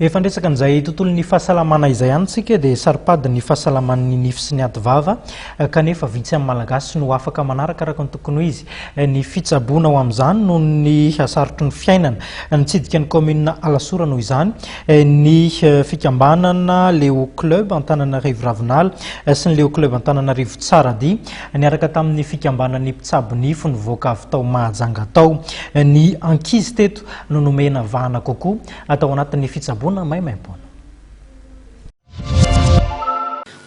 Efa niresaka an'izay tontolon'ny fahasalamana izay ihany isika dia saro-pady ny fahasalaman'ny nify sy ny ati-vava kanefa vitsy amin'ny Malagasy no afaka manaraka araka ny tokony ho izy ny fitsaboana ho amin'izany noho ny hasarotry ny fiainana. Nitsidika ny kaominina Alasora noho izany ny fikambanana Leo Club Antananarivo Ravinala sy ny Leo Club Antananarivo Tsaradia niaraka tamin'ny fikambanan'ny mpitsabo nify nivoaka avy tao Mahajanga tao. Ny ankizy teto no nomena vahana kokoa Atao anatin'ny fitsaboana maimaimpoana.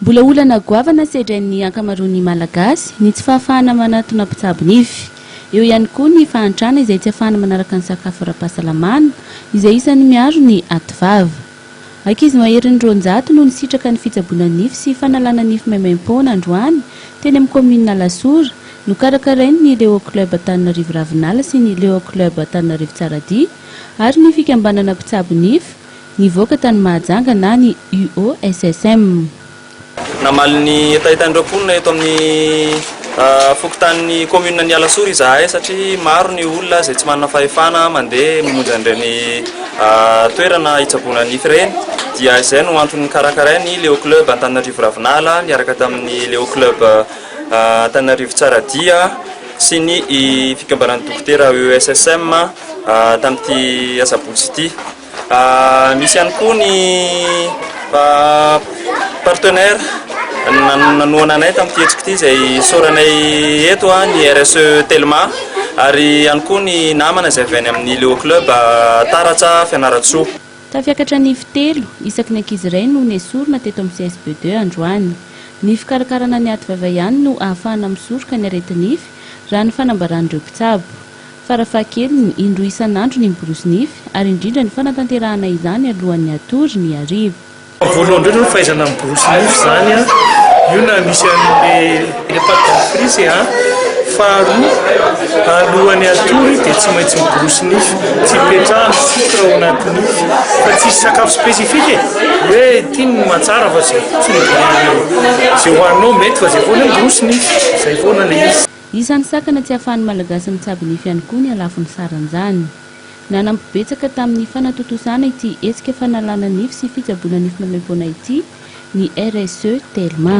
Mbola olana goavana sedrain'ny ankamaroan'ny Malagasy ny tsy fahafahana manatona mpitsabo nify. Eo ihany koa ny fahantrana izay tsy ahafahana manaraka ny sakafo ara-pahasalamana izay isan'ny miaro ny ativava. Ankizy maherin'ny 200 no nisitraka ny fitsaboana nify sy fanalana nify maimaimpoana androany teny amin'ny kaominina Alasora, nokarakarain'ny Leo Club Antananarivo Ravinala sy ny Leo Club Antananarivo Tsaradia. Ary ny fikambanana mpitsabo nify nivoaka tany Mahajanga na ny UOSSM. Namaly ny hetahetan'ireo mponina eto amin'ny fokontanin'ny commune ny Alasora izahay satria maro ny olona izay tsy manana fahefana mandeha mamonjy an'ireny toerana hitsaboana nify ireny dia izay no antony nikarakarain'ny Leo Club Antananarivo Ravinala niaraka tamin'ny Leo Club Antananarivo Tsaradia sy ny fikambanan'ny dokotera ESSM tamin'ity asabotsy ity. Misy ihany koa ny partenaire nanohana anay tamin'ity hetsika ity izay isaoranay eto ny RSE Telma ary ihany koa ny namana izay avy any amin'ny Leo Club Taratra Fianarantsoa. Tafiakatra nify telo isaky ny ankizy iray no nesorina teto amin'ny CSB ii androany. Ny fikarakarana ny aty vava ihany no ahafahana misoroka ny areti-nify raha ny fanambaran'ireo mpitsabo. Farafahakeliny, indroa isan'andro ny miborosy nify ary indrindra ny fanatanterahana izany alohan'ny hatory ny hariva. Voalohany indrindra aloha fahaizana miborosy nify izany an, io na misy an'le pâte dentifrice an, faharoa alohan'ny hatory dia tsy maintsy miborosy nify, tsy ipetrahany sucre ao anaty nify, fa tsisy sakafo spécifique e, hoe ity no mahatsara fa zay fotsiny dia zay hohaninao mety fa zay foana hoe miborosy nify, zay foana le izy. Isan'ny sakana tsy ahafahan'ny Malagasy mitsabo nify ihany koa ny halafon'ny saran'izany. Nanampy betsaka tamin'ny fanatontosana ity hetsika fanalana nify sy fitsaboana nify maimaimpoana ity ny RSE Telma.